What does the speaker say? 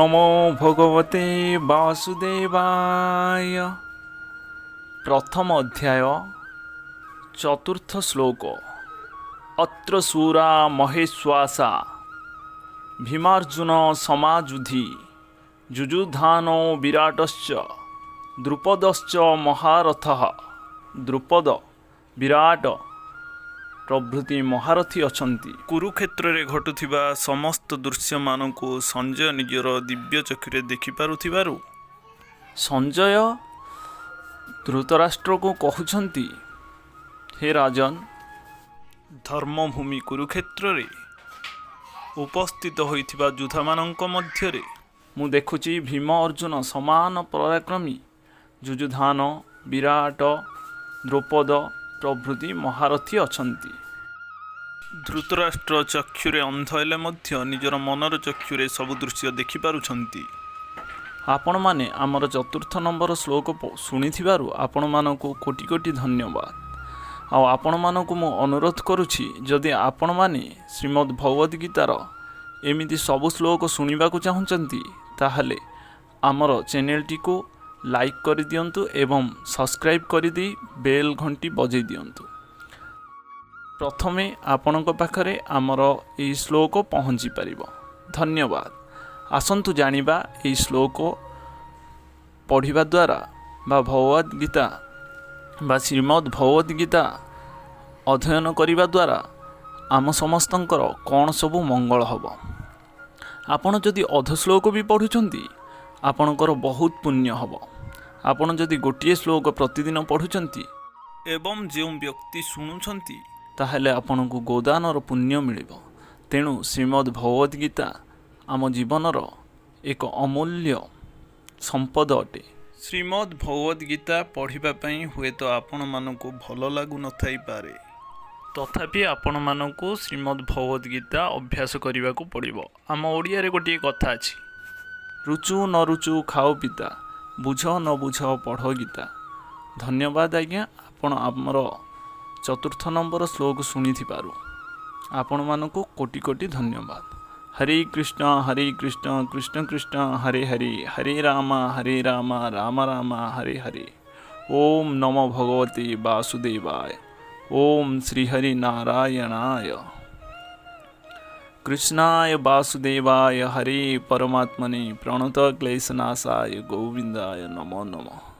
ନମୋ ଭଗବତେ ବାସୁଦେବାୟ। ପ୍ରଥମ ଅଧ୍ୟାୟ, ଚତୁର୍ଥ ଶ୍ଲୋକ। ଅତ୍ର ଶୂରା ମହେଶ୍ୱାସା ଭୀମାର୍ଜୁନ ସମାଯୁଧି ଯୁଯୁଧାନୋ ବିରାଟଶ୍ଚ ଦ୍ରୁପଦଶ୍ଚ ମହାରଥଃ। ଦ୍ରୁପଦ, ବିରାଟ ପ୍ରଭୃତି ମହାରଥୀ ଅଛନ୍ତି। କୁରୁକ୍ଷେତ୍ରରେ ଘଟୁଥିବା ସମସ୍ତ ଦୃଶ୍ୟମାନଙ୍କୁ ସଞ୍ଜୟ ନିଜର ଦିବ୍ୟ ଚକ୍ଷୁରେ ଦେଖିପାରୁଥିବାରୁ ସଞ୍ଜୟ ଧୃତରାଷ୍ଟ୍ରକୁ କହୁଛନ୍ତି, ହେ ରାଜନ, ଧର୍ମଭୂମି କୁରୁକ୍ଷେତ୍ରରେ ଉପସ୍ଥିତ ହୋଇଥିବା ଯୋଦ୍ଧାମାନଙ୍କ ମଧ୍ୟରେ ମୁଁ ଦେଖୁଛି ଭୀମ ଅର୍ଜୁନ ସମାନ ପରାକ୍ରମୀ ଯୁଯୁଧାନ, ବିରାଟ, ଦ୍ରୌପଦ ପ୍ରଭୃତି ମହାରଥୀ ଅଛନ୍ତି। ଧୃତରାଷ୍ଟ୍ର ଚକ୍ଷୁରେ ଅନ୍ଧ ହେଲେ ମଧ୍ୟ ନିଜର ମନର ଚକ୍ଷୁରେ ସବୁ ଦୃଶ୍ୟ ଦେଖିପାରୁଛନ୍ତି। ଆପଣମାନେ ଆମର ଚତୁର୍ଥ ନମ୍ବର ଶ୍ଲୋକ ଶୁଣିଥିବାରୁ ଆପଣମାନଙ୍କୁ କୋଟି କୋଟି ଧନ୍ୟବାଦ। ଆଉ ଆପଣମାନଙ୍କୁ ମୁଁ ଅନୁରୋଧ କରୁଛି, ଯଦି ଆପଣମାନେ ଶ୍ରୀମଦ୍ ଭଗବଦ୍‌ଗୀତାର ଗୀତାର ଏମିତି ସବୁ ଶ୍ଲୋକ ଶୁଣିବାକୁ ଚାହୁଁଛନ୍ତି, ତାହେଲେ ଆମର ଚ୍ୟାନେଲଟିକୁ ଲାଇକ୍ କରିଦିଅନ୍ତୁ ଏବଂ ସବସ୍କ୍ରାଇବ୍ କରିଦେଇ ବେଲ୍ ଘଣ୍ଟି ବଜାଇ ଦିଅନ୍ତୁ। ପ୍ରଥମେ ଆପଣଙ୍କ ପାଖରେ ଆମର ଏହି ଶ୍ଲୋକ ପହଞ୍ଚି ପାରିବ। ଧନ୍ୟବାଦ। ଆସନ୍ତୁ ଜାଣିବା, ଏହି ଶ୍ଲୋକ ପଢ଼ିବା ଦ୍ୱାରା ବା ଭଗବଦ୍‌ଗୀତା ଗୀତା ବା ଶ୍ରୀମଦ୍ ଭଗବଦ୍‌ଗୀତା ଗୀତା ଅଧ୍ୟୟନ କରିବା ଦ୍ୱାରା ଆମ ସମସ୍ତଙ୍କର କ'ଣ ସବୁ ମଙ୍ଗଳ ହେବ। ଆପଣ ଯଦି ଅଧ ଶ୍ଲୋକ ବି ପଢ଼ୁଛନ୍ତି, ଆପଣଙ୍କର ବହୁତ ପୁଣ୍ୟ ହେବ। ଆପଣ ଯଦି ଗୋଟିଏ ଶ୍ଲୋକ ପ୍ରତିଦିନ ପଢ଼ୁଛନ୍ତି ଏବଂ ଯେଉଁ ବ୍ୟକ୍ତି ଶୁଣୁଛନ୍ତି, ତାହେଲେ ଆପଣଙ୍କୁ ଗୋଦାନର ପୁଣ୍ୟ ମିଳିବ। ତେଣୁ ଶ୍ରୀମଦ୍ ଭଗବଦ୍‌ଗୀତା ଗୀତା ଆମ ଜୀବନର ଏକ ଅମୂଲ୍ୟ ସମ୍ପଦ ଅଟେ। ଶ୍ରୀମଦ୍ ଭଗବଦ୍‌ଗୀତା ଗୀତା ପଢ଼ିବା ପାଇଁ ହୁଏତ ଆପଣମାନଙ୍କୁ ଭଲ ଲାଗୁନଥାଇପାରେ, ତଥାପି ଆପଣମାନଙ୍କୁ ଶ୍ରୀମଦ୍ ଭଗବଦ୍‌ଗୀତା ଗୀତା ଅଭ୍ୟାସ କରିବାକୁ ପଡ଼ିବ। ଆମ ଓଡ଼ିଆରେ ଗୋଟିଏ କଥା ଅଛି, ରୁଚୁ ନ ରୁଚୁ ଖାଅ ପିତା, ବୁଝ ନ ବୁଝ ପଢ଼ ଗୀତା। ଧନ୍ୟବାଦ ଆଜ୍ଞା। ଆପଣ ଆମର ଚତୁର୍ଥ ନମ୍ବର ଶ୍ଲୋକ ଶୁଣିଥିବାରୁ ଆପଣମାନଙ୍କୁ କୋଟି କୋଟି ଧନ୍ୟବାଦ। ହରେ କୃଷ୍ଣ ହରେ କୃଷ୍ଣ କୃଷ୍ଣ କୃଷ୍ଣ ହରେ ହରେ, ହରେ ରାମ ହରେ ରାମ ରାମ ରାମ ହରେ ହରେ। ଓମ୍ ନମୋ ଭଗବତେ ବାସୁଦେବାୟ। ଓମ୍ ଶ୍ରୀ ହରି ନାରାୟଣାୟ କୃଷ୍ଣାୟ ବାସୁଦେବାୟ ହରେ ପରମାତ୍ମନେ ପ୍ରଣତ କ୍ଲେଶନାଶାୟ ଗୋବିନ୍ଦାୟ ନମୋ ନମଃ।